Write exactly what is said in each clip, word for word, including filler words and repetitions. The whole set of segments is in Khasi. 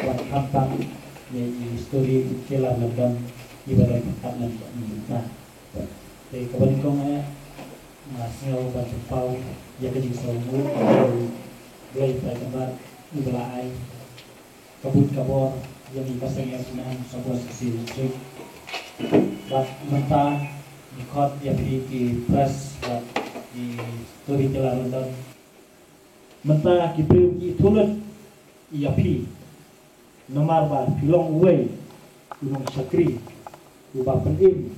Wat khamtam ïa i story teller London iba la pynkat lem bad mynta. Te kaba nyngkong eh nga sngew ban pynpaw ïa ka jingsngewnguh ïa u Blei Trai Kynrad uba la ai ka buit ka bor ïa ngi ka seng S N M South West Khasi District. Bad mynta ngi khot ïa phi ki press bad ki story teller London. Mynta ki briew ki ïathuh lut ïa phi namar ba phi long uwei u nongshakri uba pynim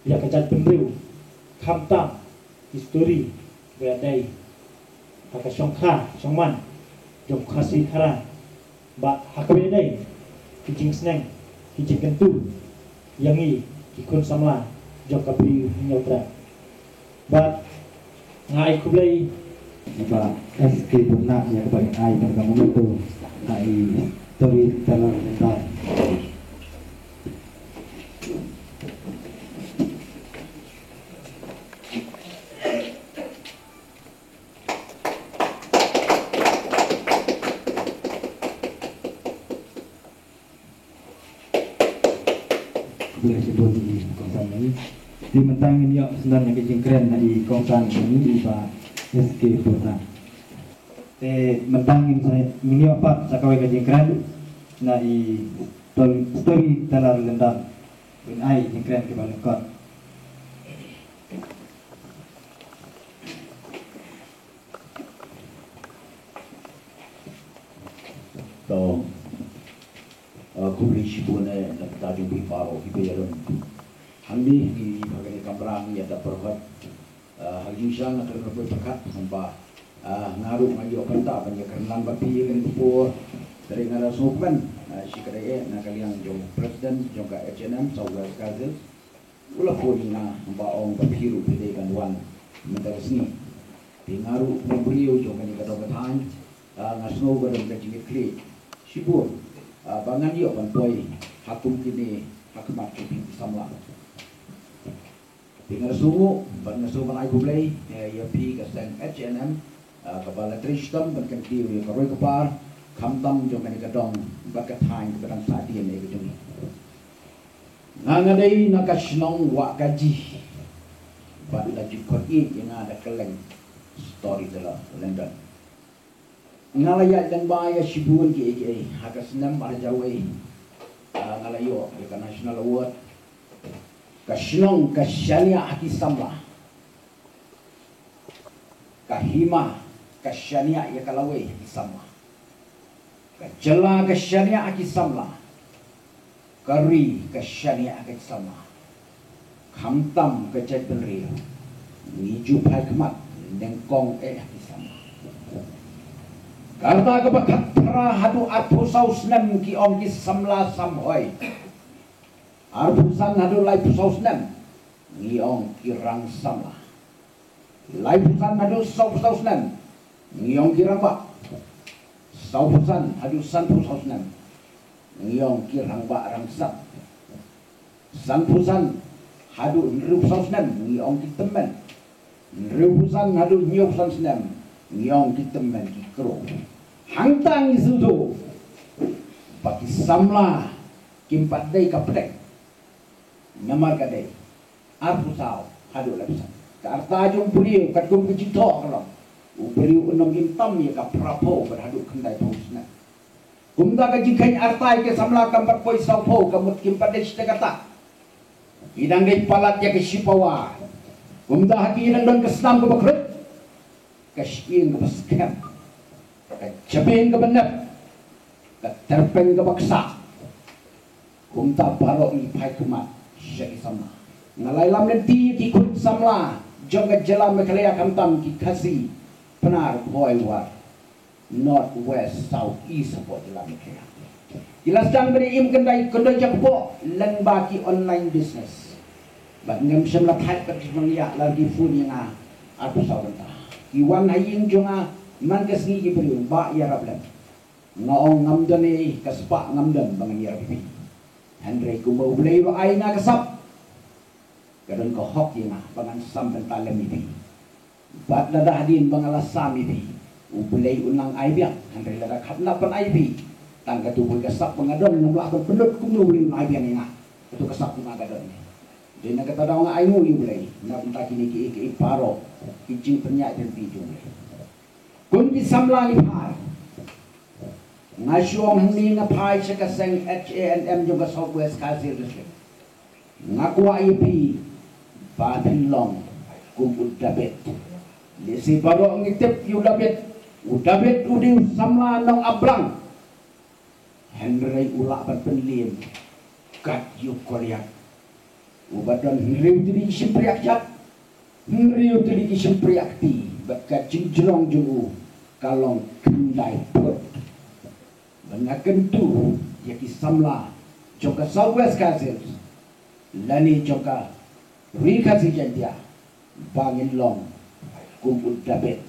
ïa ka jaitbynriew, khamtam ki story ba dei ha ka shongkha shongman jong Khasi Khara. Bad ha kawei dei ki jingsneng ki jingkyntu ïa ngi ki khun samla jong ka Bri Hynñiewtrep. Bad nga ai khublei ïa i Bah S K Bornah ïa kaba in ai ïa ka memento ha i Tori Talar Lendar. Khublei shibun i kongsan ngi. Te mynta ngin ïoh sdang ïa ka jingkren na i kongsan ngi i Bah S K Bornah. Te mynta ngin sa, ngin ïoh pat sa kawei ka jingkren na i Tori, Tori Talar Lendar. Win ai jingkren kiba lyngkot. To, eh, khublei shibun eh na ka bynta jong phi baroh kiba ïalam. Hangne ha kane ka kamra ïa da pyrkhat, eh, ha ka jingshisha nga kyrpad pyrkhat hynrei, eh, nga ruh nga ïoh bynta ban ïakren lang bad phi ha kane ka por. Te nga da sngewkmen, eh, shi katta eh na ka liang jong president jong ka H N M South West Khasi Hills. U la phone ïa nga ba ong ba phi ruh phi dei ban wan mynta ka sngi. Te nga ruh kum u briew jong kane ka dong ka thaiñ, ah, nga sngew ka don ka jingkitkhlieh shibun, ah, ba ngan ïoh ban poi ha kum kine ha khmat jong phi ki samla. Te nga sngew bad nga sngew ban ai khublei, eh, ïa phi ka seng H N M, ah, kaba la trei shitom ban kyntiew ïa ka roi ka par khamtam jong kane ka dong bad ka thaiñ kaba dang sahdien ïa ka jong ngi. Nga nga dei na ka shnong Wahkaji. Bad la ju khot ïa nga da kylleng storyteller London. Nga la ïaid lyngba ïa shibun kiei kiei ha ka snem ar hajar wei. Ah, nga la ïoh ïa ka National Award. Ka shnong ka shaniah ha ki samla. Ka hima ka shaniah ïa ka lawei ha ki samla. Ka jylla ka shaniah ha ki samla. Ka ri ka shaniah ha ki samla. Khamtam ka jaitbynriew ngi ju phai khmat nyngkong eh ha ki samla. Ka rta kaba khatphra haduh arphew saw snem ki ong ki samla samhoi. Arphew san haduh laiphew saw snem ngi ong ki rang samla. Laiphew san haduh sawphew saw snem ngi ong ki rangbah. Sawphew san haduh sanphew saw snem ngi ong ki rangbah rangsan. Sanphew san haduh hynriewphew saw snem ngi ong ki tymmen. Hynriewphew san haduh hynñiewphew san snem ngi ong ki tymmen ki kro. Hangta ngi sngewthuh ba ki samla kim pat dei ka pdeng. Namar ka dei arphew saw haduh laiphew san. Ka rta jong u briew katkum ka jingthoh ka long, u briew un ym im tam ïa ka phraphew bad haduh khyndaiphew snem. Kumta ka jingkheiñ arta ïa ki samla kam pat poi sawphew, ka mut kim pat dei shi katta. Ki dang dei palat ïa ka shipawa. Kumta ha ki dang don ka snam kaba khreh, ka shyieng kaba skhem, ka jabieng kaba nep, ka tyrpeng kaba ksah. Kumta baroh ngi phai khmat sha ki samla. Nga la ïalam lynti ïa ki khun samla jong ka jylla Meghalaya khamtam ki Khasi, Pnar, Bhoi, War, North, West, South, East hapoh jylla Meghalaya. Ki la sdang ban im kyndai kyndoi jakpoh lyngba ki online business. Bad ngam shym la thait bad ki sngewbha la ki phone ïa nga arphew saw bynta. Ki wan ha ïing jong nga man ka sngi ki briew, Bah, ïarap lem. Nga ong ngam don ei ka spah, ngam don ba ngan ïarap ïa phi. Hynrei kumba U Blei u la ai nga ka sap, ka don ka hok ïa nga ba ngan sam bynta lem ïa phi. Bad lada hadien ba nga la sam ïa phi, U Blei un nang ai biang, hynrei lada khatnap ban ai ïa phi, Tang katu poi ka sap ba nga don ngam lah ban pynlut kumno u Blei un ai biang ïa nga. Katu ka sap ba nga don. Dei na kata daw nga ainguh ïa u Blei na bynta kine ki, ki, ki baroh ki jingpynïaid ryntih jong u Blei. Kum ki samla li phai, nga shong hangne nga phai sha ka seng H A N M jong ka South West Khasi Hills District. Nga kwah ïa phi ba phin long kum u Dabid. Lehse baroh ngi tip ïa u Dabid. U Dabid u dei u samla nong Ablang. Hynrei u lah ban pynliem kat ïa u Goliath. Uba don hynriew tylli ki shympriah kjat, hynriew tylli ki shympriah kti, bad ka jingjrong jong u ka long khyndai phut. Bad nga kyntu ïa ki samla jong ka South West Khasi Hills lane jong ka Ri Khasi Jaiñtia ba ngin long kum u Dabid.